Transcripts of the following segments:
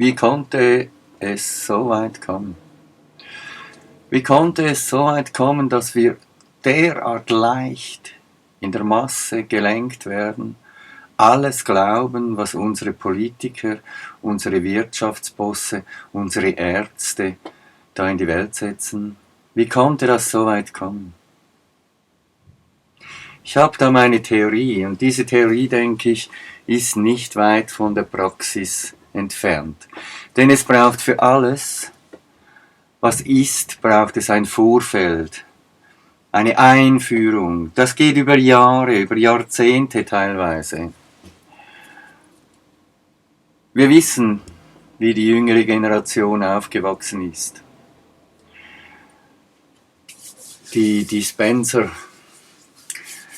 Wie konnte es so weit kommen? Wie konnte es so weit kommen, dass wir derart leicht in der Masse gelenkt werden, alles glauben, was unsere Politiker, unsere Wirtschaftsbosse, unsere Ärzte da in die Welt setzen? Wie konnte das so weit kommen? Ich habe da meine Theorie und diese Theorie, denke ich, ist nicht weit von der Praxis entfernt. Denn es braucht für alles, was ist, braucht es ein Vorfeld, eine Einführung. Das geht über Jahre, über Jahrzehnte teilweise. Wir wissen, wie die jüngere Generation aufgewachsen ist. Die Dispenser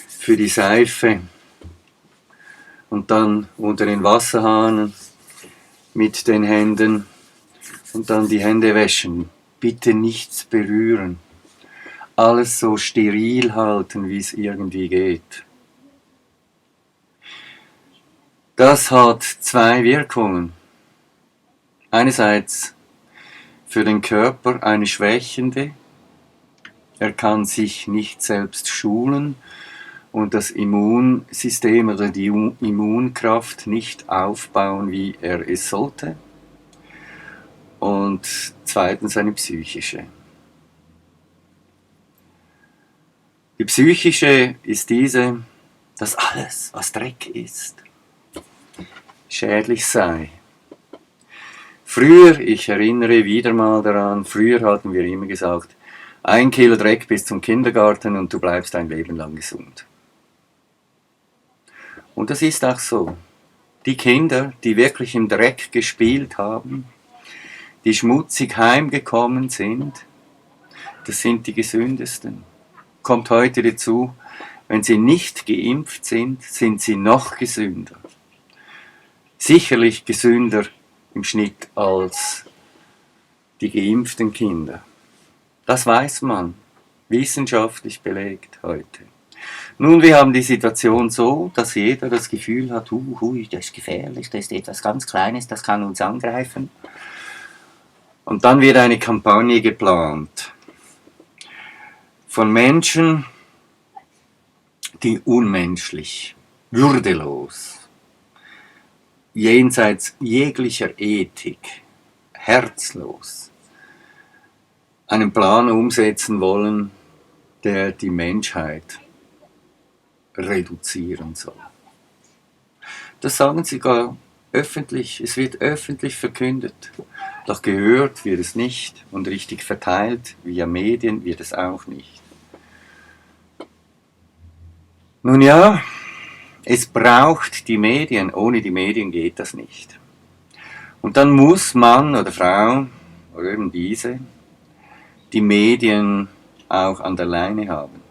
für die Seife und dann unter den Wasserhahn mit den Händen und dann die Hände wäschen. Bitte nichts berühren. Alles so steril halten, wie es irgendwie geht. Das hat zwei Wirkungen. Einerseits für den Körper eine schwächende. Er kann sich nicht selbst schulen und das Immunsystem oder die Immunkraft nicht aufbauen, wie er es sollte. Und zweitens eine psychische. Die psychische ist diese, dass alles, was Dreck ist, schädlich sei. Früher, ich erinnere wieder mal daran, früher hatten wir immer gesagt, 1 Kilo Dreck bis zum Kindergarten und du bleibst ein Leben lang gesund. Und das ist auch so. Die Kinder, die wirklich im Dreck gespielt haben, die schmutzig heimgekommen sind, das sind die gesündesten. Kommt heute dazu, wenn sie nicht geimpft sind, sind sie noch gesünder. Sicherlich gesünder im Schnitt als die geimpften Kinder. Das weiß man, wissenschaftlich belegt heute. Nun, wir haben die Situation so, dass jeder das Gefühl hat, das ist gefährlich, das ist etwas ganz Kleines, das kann uns angreifen. Und dann wird eine Kampagne geplant von Menschen, die unmenschlich, würdelos, jenseits jeglicher Ethik, herzlos, einen Plan umsetzen wollen, der die Menschheit reduzieren soll. Das sagen sie gar öffentlich, es wird öffentlich verkündet. Doch gehört wird es nicht und richtig verteilt via Medien wird es auch nicht. Nun ja, es braucht die Medien, ohne die Medien geht das nicht. Und dann muss Mann oder Frau, oder eben diese, die Medien auch an der Leine haben.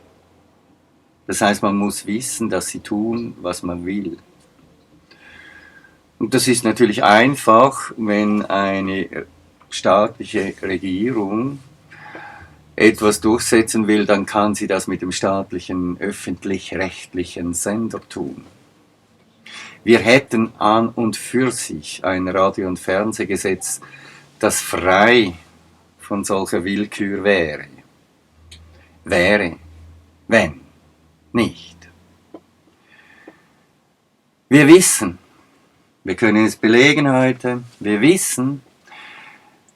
Das heißt, man muss wissen, dass sie tun, was man will. Und das ist natürlich einfach, wenn eine staatliche Regierung etwas durchsetzen will, dann kann sie das mit dem staatlichen öffentlich-rechtlichen Sender tun. Wir hätten an und für sich ein Radio- und Fernsehgesetz, das frei von solcher Willkür wäre. Wäre, wenn, nicht. Wir wissen, wir können es belegen heute, wir wissen,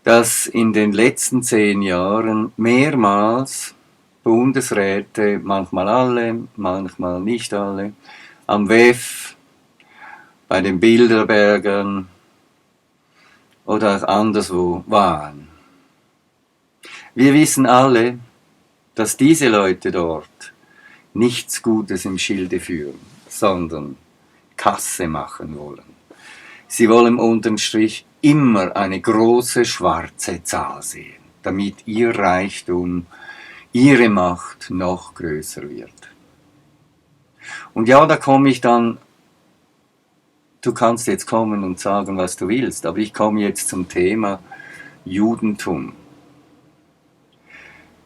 dass in den letzten 10 Jahren mehrmals Bundesräte, manchmal alle, manchmal nicht alle, am WEF, bei den Bilderbergern oder auch anderswo waren. Wir wissen alle, dass diese Leute dort nichts Gutes im Schilde führen, sondern Kasse machen wollen. Sie wollen unterm Strich immer eine große schwarze Zahl sehen, damit ihr Reichtum, ihre Macht noch größer wird. Und ja, da komme ich dann, du kannst jetzt kommen und sagen, was du willst, aber ich komme jetzt zum Thema Judentum.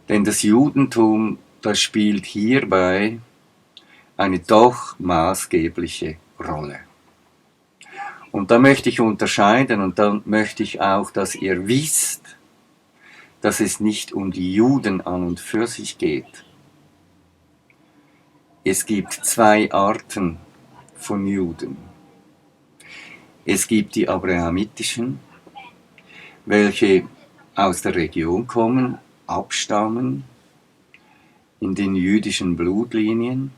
Denn das Judentum, das spielt hierbei eine doch maßgebliche Rolle. Und da möchte ich unterscheiden und dann möchte ich auch, dass ihr wisst, dass es nicht um die Juden an und für sich geht. Es gibt zwei Arten von Juden. Es gibt die abrahamitischen, welche aus der Region kommen, abstammen, in den jüdischen Blutlinien,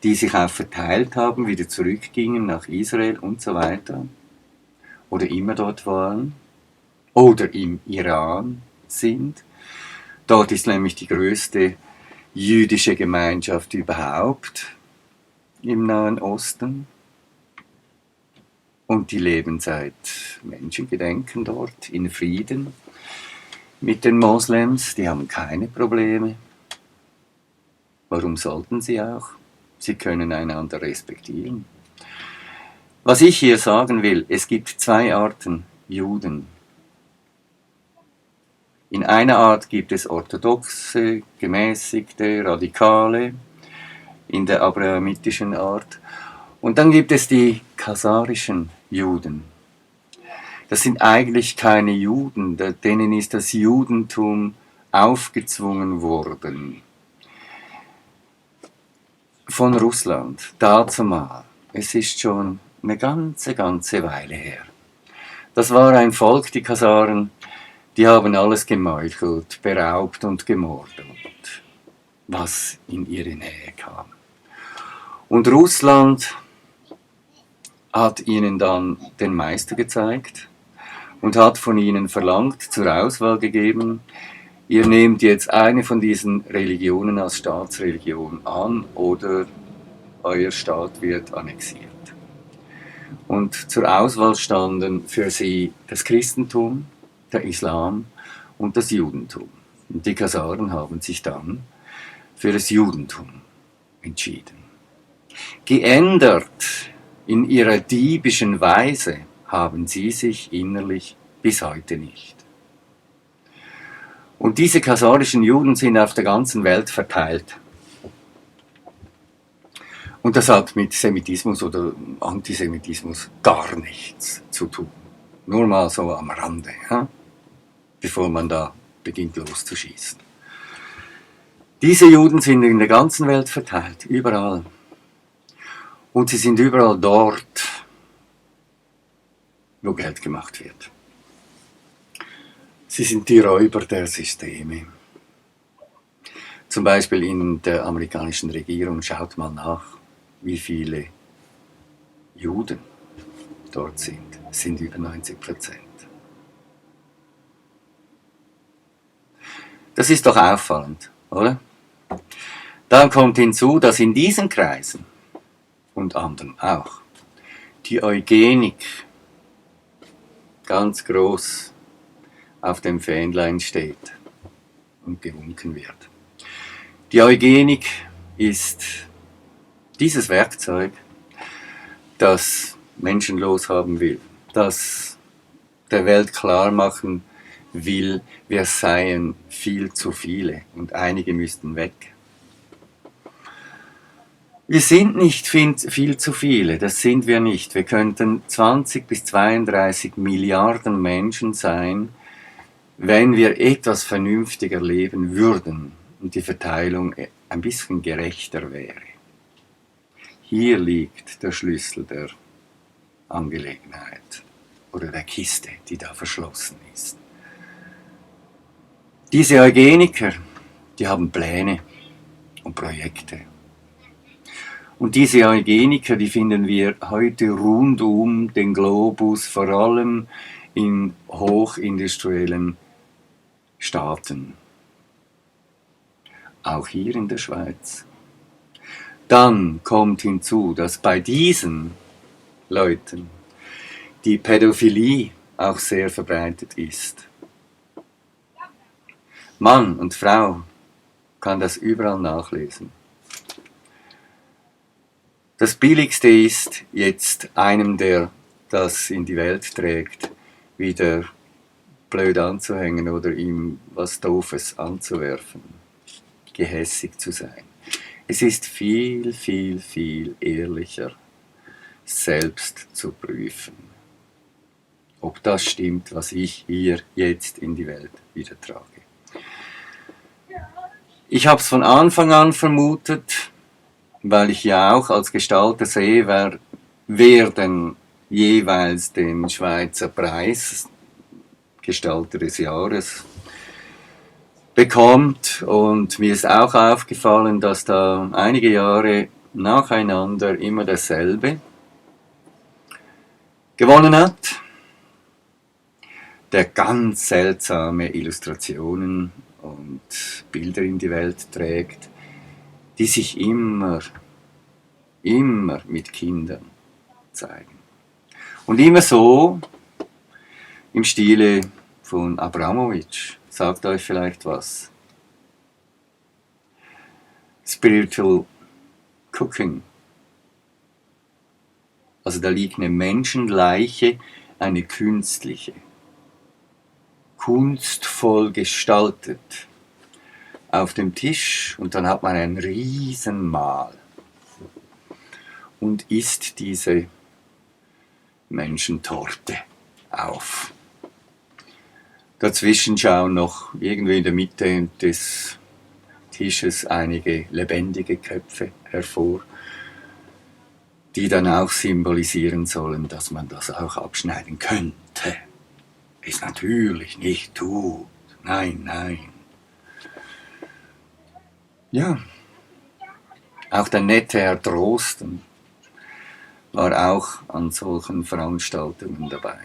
die sich auch verteilt haben, wieder zurückgingen nach Israel und so weiter, oder immer dort waren, oder im Iran sind. Dort ist nämlich die größte jüdische Gemeinschaft überhaupt im Nahen Osten. Und die leben seit Menschengedenken dort in Frieden mit den Moslems. Die haben keine Probleme. Warum sollten sie auch? Sie können einander respektieren. Was ich hier sagen will, es gibt zwei Arten Juden. In einer Art gibt es orthodoxe, gemäßigte, radikale, in der abrahamitischen Art. Und dann gibt es die khazarischen Juden. Das sind eigentlich keine Juden, denen ist das Judentum aufgezwungen worden. Von Russland, dazumal. Es ist schon eine ganze Weile her. Das war ein Volk, die Khazaren, die haben alles gemeuchelt, beraubt und gemordet, was in ihre Nähe kam. Und Russland hat ihnen dann den Meister gezeigt und hat von ihnen verlangt, zur Auswahl gegeben, ihr nehmt jetzt eine von diesen Religionen als Staatsreligion an oder euer Staat wird annexiert. Und zur Auswahl standen für sie das Christentum, der Islam und das Judentum. Und die Khazaren haben sich dann für das Judentum entschieden. Geändert in ihrer diebischen Weise haben sie sich innerlich bis heute nicht. Und diese khazarischen Juden sind auf der ganzen Welt verteilt. Und das hat mit Semitismus oder Antisemitismus gar nichts zu tun. Nur mal so am Rande, ja? Bevor man da beginnt loszuschießen. Diese Juden sind in der ganzen Welt verteilt, überall. Und sie sind überall dort, wo Geld gemacht wird. Sie sind die Räuber der Systeme. Zum Beispiel in der amerikanischen Regierung, schaut mal nach, wie viele Juden dort sind. Es sind über 90%. Das ist doch auffallend, oder? Dann kommt hinzu, dass in diesen Kreisen und anderen auch die Eugenik ganz groß auf dem Fähnlein steht und gewunken wird. Die Eugenik ist dieses Werkzeug, das Menschen loshaben will, das der Welt klar machen will, wir seien viel zu viele und einige müssten weg. Wir sind nicht viel zu viele, das sind wir nicht. Wir könnten 20 bis 32 Milliarden Menschen sein, wenn wir etwas vernünftiger leben würden und die Verteilung ein bisschen gerechter wäre. Hier liegt der Schlüssel der Angelegenheit oder der Kiste, die da verschlossen ist. Diese Eugeniker, die haben Pläne und Projekte. Und diese Eugeniker, die finden wir heute rund um den Globus, vor allem in hochindustriellen Staaten. Auch hier in der Schweiz. Dann kommt hinzu, dass bei diesen Leuten die Pädophilie auch sehr verbreitet ist. Mann und Frau kann das überall nachlesen. Das Billigste ist, jetzt einem, der das in die Welt trägt, wieder blöd anzuhängen oder ihm was Doofes anzuwerfen, gehässig zu sein. Es ist viel ehrlicher, selbst zu prüfen, ob das stimmt, was ich hier jetzt in die Welt wieder trage. Ich habe es von Anfang an vermutet, weil ich ja auch als Gestalter sehe, wer denn jeweils den Schweizer Preis Gestalter des Jahres bekommt. Und mir ist auch aufgefallen, dass da einige Jahre nacheinander immer dasselbe gewonnen hat, der ganz seltsame Illustrationen und Bilder in die Welt trägt, die sich immer mit Kindern zeigen. Und immer so im Stile von Abramowitsch. Sagt euch vielleicht was. Spiritual Cooking. Also da liegt eine Menschenleiche, eine künstliche, kunstvoll gestaltet auf dem Tisch, und dann hat man ein Riesenmahl und isst diese Menschentorte auf. Dazwischen schauen noch irgendwie in der Mitte des Tisches einige lebendige Köpfe hervor, die dann auch symbolisieren sollen, dass man das auch abschneiden könnte. Es natürlich nicht tut. Nein, nein. Ja, auch der nette Herr Drosten war auch an solchen Veranstaltungen dabei.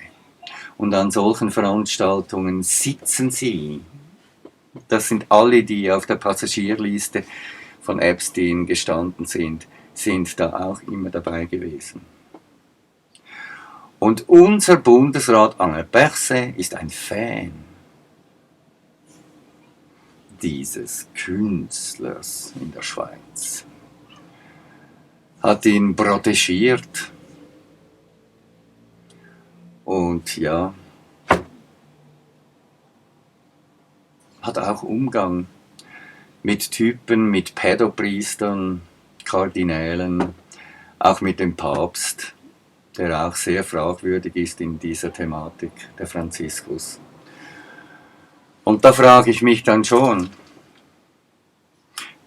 Und an solchen Veranstaltungen sitzen sie. Das sind alle, die auf der Passagierliste von Epstein gestanden sind da auch immer dabei gewesen. Und unser Bundesrat Alain Berset ist ein Fan dieses Künstlers in der Schweiz. Hat ihn protegiert. Und ja, hat auch Umgang mit Typen, mit Pädopriestern, Kardinälen, auch mit dem Papst, der auch sehr fragwürdig ist in dieser Thematik, der Franziskus. Und da frage ich mich dann schon,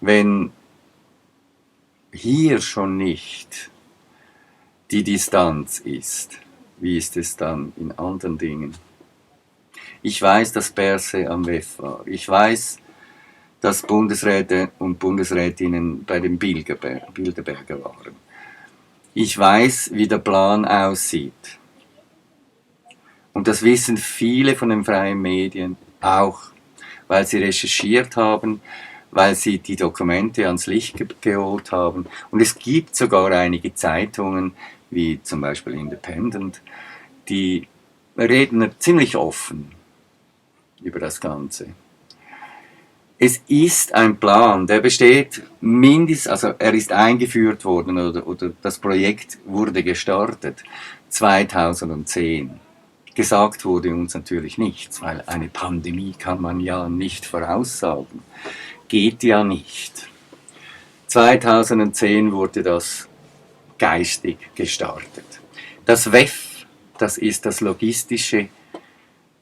wenn hier schon nicht die Distanz ist, wie ist es dann in anderen Dingen? Ich weiß, dass Berset am WEF war. Ich weiß, dass Bundesräte und Bundesrätinnen bei den Bilderberger waren. Ich weiß, wie der Plan aussieht. Und das wissen viele von den freien Medien auch, weil sie recherchiert haben, weil sie die Dokumente ans Licht geholt haben. Und es gibt sogar einige Zeitungen, wie zum Beispiel Independent, die reden ziemlich offen über das Ganze. Es ist ein Plan, der besteht also er ist eingeführt worden oder das Projekt wurde gestartet 2010. Gesagt wurde uns natürlich nichts, weil eine Pandemie kann man ja nicht voraussagen. Geht ja nicht. 2010 wurde das geistig gestartet. Das WEF, das ist das logistische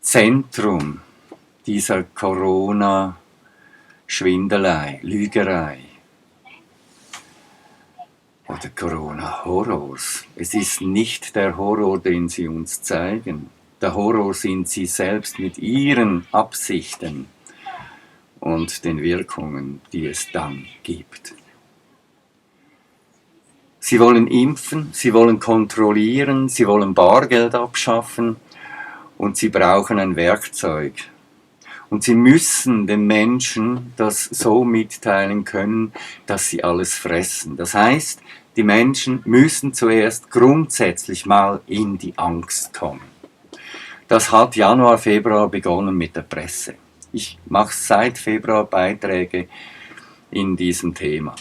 Zentrum dieser Corona-Schwindelei, Lügerei oder Corona-Horrors. Es ist nicht der Horror, den sie uns zeigen. Der Horror sind sie selbst mit ihren Absichten und den Wirkungen, die es dann gibt. Sie wollen impfen, sie wollen kontrollieren, sie wollen Bargeld abschaffen und sie brauchen ein Werkzeug. Und sie müssen den Menschen das so mitteilen können, dass sie alles fressen. Das heißt, die Menschen müssen zuerst grundsätzlich mal in die Angst kommen. Das hat Januar, Februar begonnen mit der Presse. Ich mache seit Februar Beiträge in diesem Thema.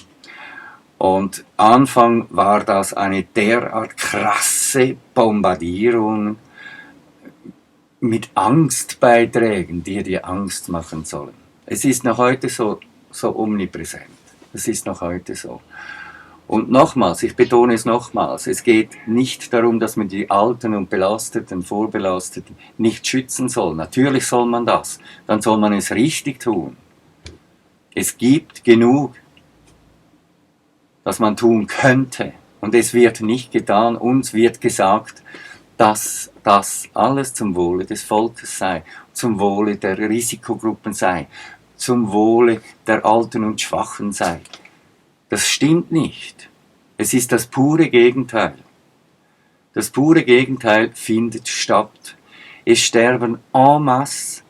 Und Anfang war das eine derart krasse Bombardierung mit Angstbeiträgen, die dir Angst machen sollen. Es ist noch heute so omnipräsent. Es ist noch heute so. Und nochmals, ich betone es nochmals, es geht nicht darum, dass man die Alten und Belasteten, Vorbelasteten nicht schützen soll. Natürlich soll man das. Dann soll man es richtig tun. Es gibt genug, was man tun könnte. Und es wird nicht getan. Uns wird gesagt, dass das alles zum Wohle des Volkes sei, zum Wohle der Risikogruppen sei, zum Wohle der Alten und Schwachen sei. Das stimmt nicht. Es ist das pure Gegenteil. Das pure Gegenteil findet statt. Es sterben en masse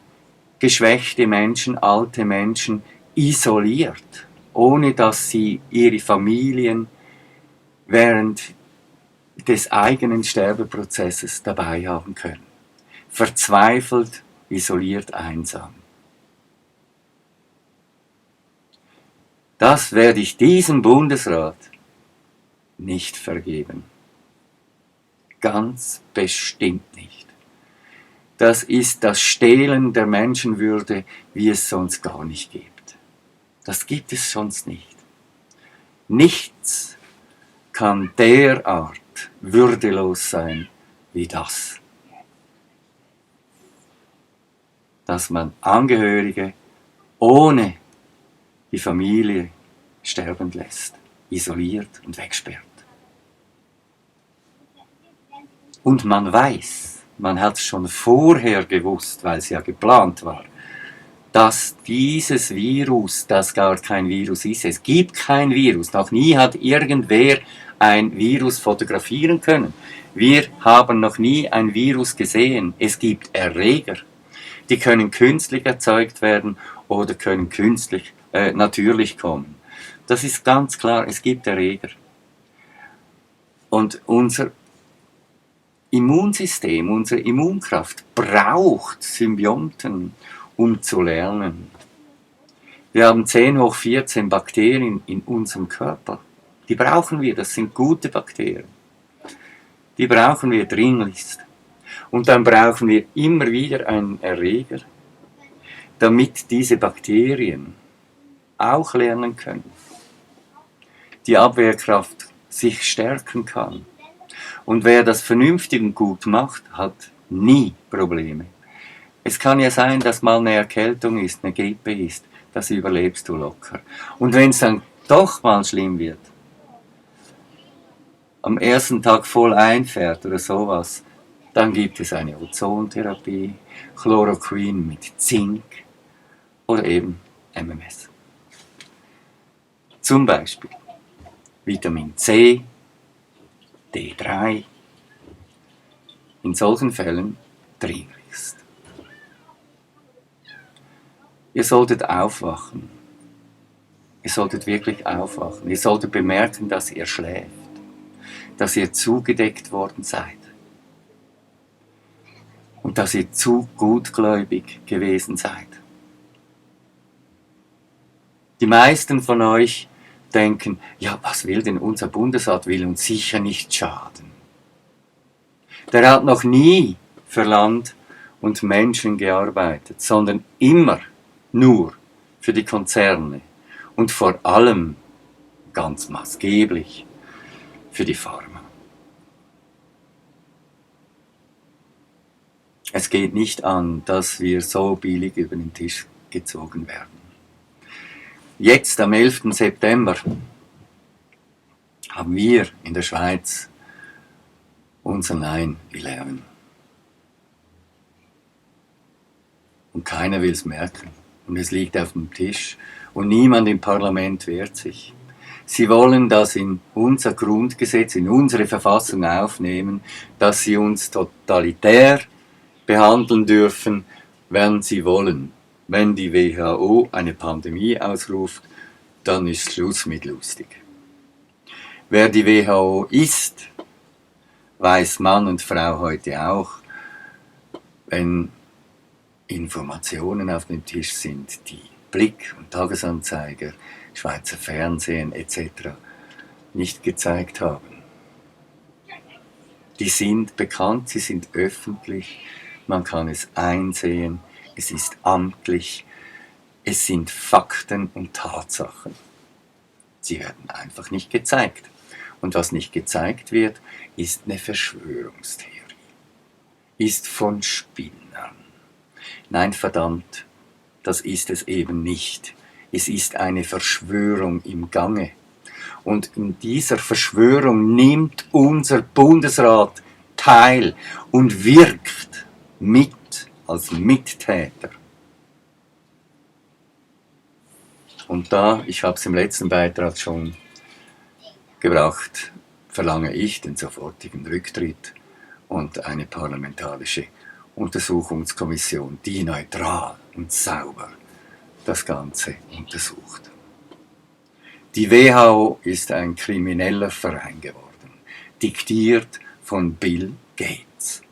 geschwächte Menschen, alte Menschen, isoliert, ohne dass sie ihre Familien während des eigenen Sterbeprozesses dabei haben können. Verzweifelt, isoliert, einsam. Das werde ich diesem Bundesrat nicht vergeben. Ganz bestimmt nicht. Das ist das Stehlen der Menschenwürde, wie es sonst gar nicht gibt. Das gibt es sonst nicht. Nichts kann derart würdelos sein wie das. Dass man Angehörige ohne die Familie sterben lässt, isoliert und wegsperrt. Und man weiß, man hat es schon vorher gewusst, weil es ja geplant war, dass dieses Virus, das gar kein Virus ist, es gibt kein Virus, noch nie hat irgendwer ein Virus fotografieren können. Wir haben noch nie ein Virus gesehen. Es gibt Erreger, die können künstlich erzeugt werden oder können künstlich natürlich kommen. Das ist ganz klar, es gibt Erreger. Und unser Immunsystem, unsere Immunkraft braucht Symbionten, um zu lernen. Wir haben 10 hoch 14 Bakterien in unserem Körper. Die brauchen wir, das sind gute Bakterien. Die brauchen wir dringlichst. Und dann brauchen wir immer wieder einen Erreger, damit diese Bakterien auch lernen können. Die Abwehrkraft sich stärken kann. Und wer das vernünftig und gut macht, hat nie Probleme. Es kann ja sein, dass mal eine Erkältung ist, eine Grippe ist, das überlebst du locker. Und wenn es dann doch mal schlimm wird, am ersten Tag voll einfährt oder sowas, dann gibt es eine Ozontherapie, Chloroquin mit Zink oder eben MMS. Zum Beispiel Vitamin C, D3, in solchen Fällen dringlichst. Ihr solltet aufwachen. Ihr solltet wirklich aufwachen. Ihr solltet bemerken, dass ihr schläft, dass ihr zugedeckt worden seid und dass ihr zu gutgläubig gewesen seid. Die meisten von euch denken, ja, was will denn unser Bundesrat, will uns sicher nicht schaden. Der hat noch nie für Land und Menschen gearbeitet, sondern immer nur für die Konzerne und vor allem, ganz maßgeblich, für die Pharma. Es geht nicht an, dass wir so billig über den Tisch gezogen werden. Jetzt, am 11. September, haben wir in der Schweiz unser 9/11. Und keiner will es merken. Und es liegt auf dem Tisch. Und niemand im Parlament wehrt sich. Sie wollen das in unser Grundgesetz, in unsere Verfassung aufnehmen, dass sie uns totalitär behandeln dürfen, wenn sie wollen. Wenn die WHO eine Pandemie ausruft, dann ist Schluss mit lustig. Wer die WHO ist, weiß Mann und Frau heute auch, wenn Informationen auf dem Tisch sind, die Blick und Tagesanzeiger, Schweizer Fernsehen etc. nicht gezeigt haben. Die sind bekannt, sie sind öffentlich, man kann es einsehen, es ist amtlich, es sind Fakten und Tatsachen. Sie werden einfach nicht gezeigt. Und was nicht gezeigt wird, ist eine Verschwörungstheorie. Ist von Spinnern. Nein, verdammt, das ist es eben nicht. Es ist eine Verschwörung im Gange. Und in dieser Verschwörung nimmt unser Bundesrat teil und wirkt mit als Mittäter. Und da, ich habe es im letzten Beitrag schon gebracht, verlange ich den sofortigen Rücktritt und eine parlamentarische Untersuchungskommission, die neutral und sauber das Ganze untersucht. Die WHO ist ein krimineller Verein geworden, diktiert von Bill Gates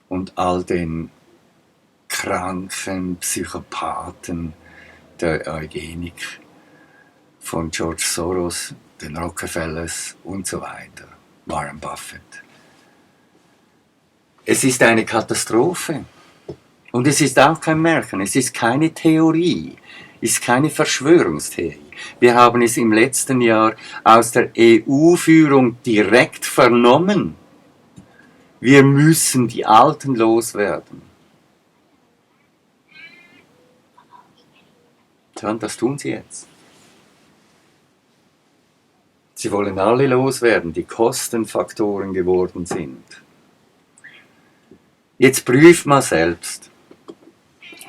und all den kranken Psychopathen der Eugenik von George Soros, den Rockefellers und so weiter, Warren Buffett. Es ist eine Katastrophe. Und es ist auch kein Märchen, es ist keine Theorie, es ist keine Verschwörungstheorie. Wir haben es im letzten Jahr aus der EU-Führung direkt vernommen. Wir müssen die Alten loswerden. Tja, und das tun sie jetzt. Sie wollen alle loswerden, die Kostenfaktoren geworden sind. Jetzt prüft mal selbst.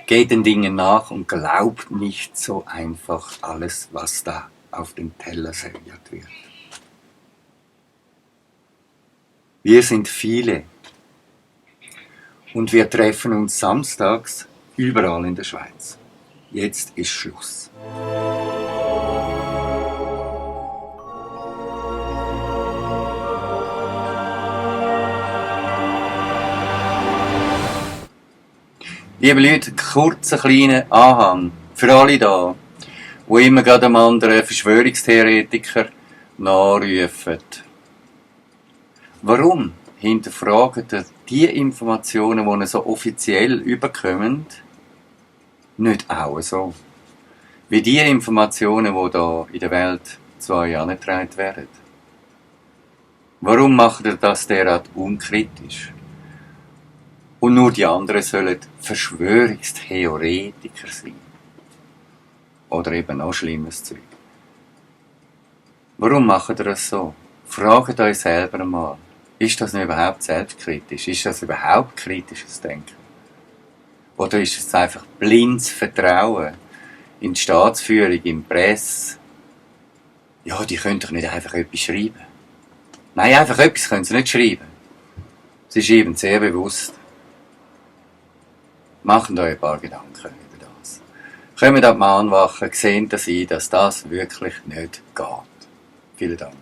Geht den Dingen nach und glaubt nicht so einfach alles, was da auf den Teller serviert wird. Wir sind viele und wir treffen uns samstags überall in der Schweiz. Jetzt ist Schluss. Liebe Leute, kurzer kleiner Anhang für alle da, die immer gerade am anderen Verschwörungstheoretiker nachrufen. Warum hinterfragen ihr die Informationen, die ihr so offiziell überkommen, nicht auch so? Wie die Informationen, die da in der Welt 2 Jahre angetragen werden. Warum macht ihr das derart unkritisch? Und nur die anderen sollen Verschwörungstheoretiker sein. Oder eben noch schlimmes Zeug. Warum macht ihr das so? Fragt euch selber mal, ist das nicht überhaupt selbstkritisch? Ist das überhaupt kritisches Denken? Oder ist es einfach blindes Vertrauen in die Staatsführung, in die Presse? Ja, die können doch nicht einfach etwas schreiben. Nein, einfach etwas können sie nicht schreiben. Sie schreiben sehr bewusst. Macht euch ein paar Gedanken über das. Kommt ab dem Anwachen, sehen Sie ein, dass das wirklich nicht geht. Vielen Dank.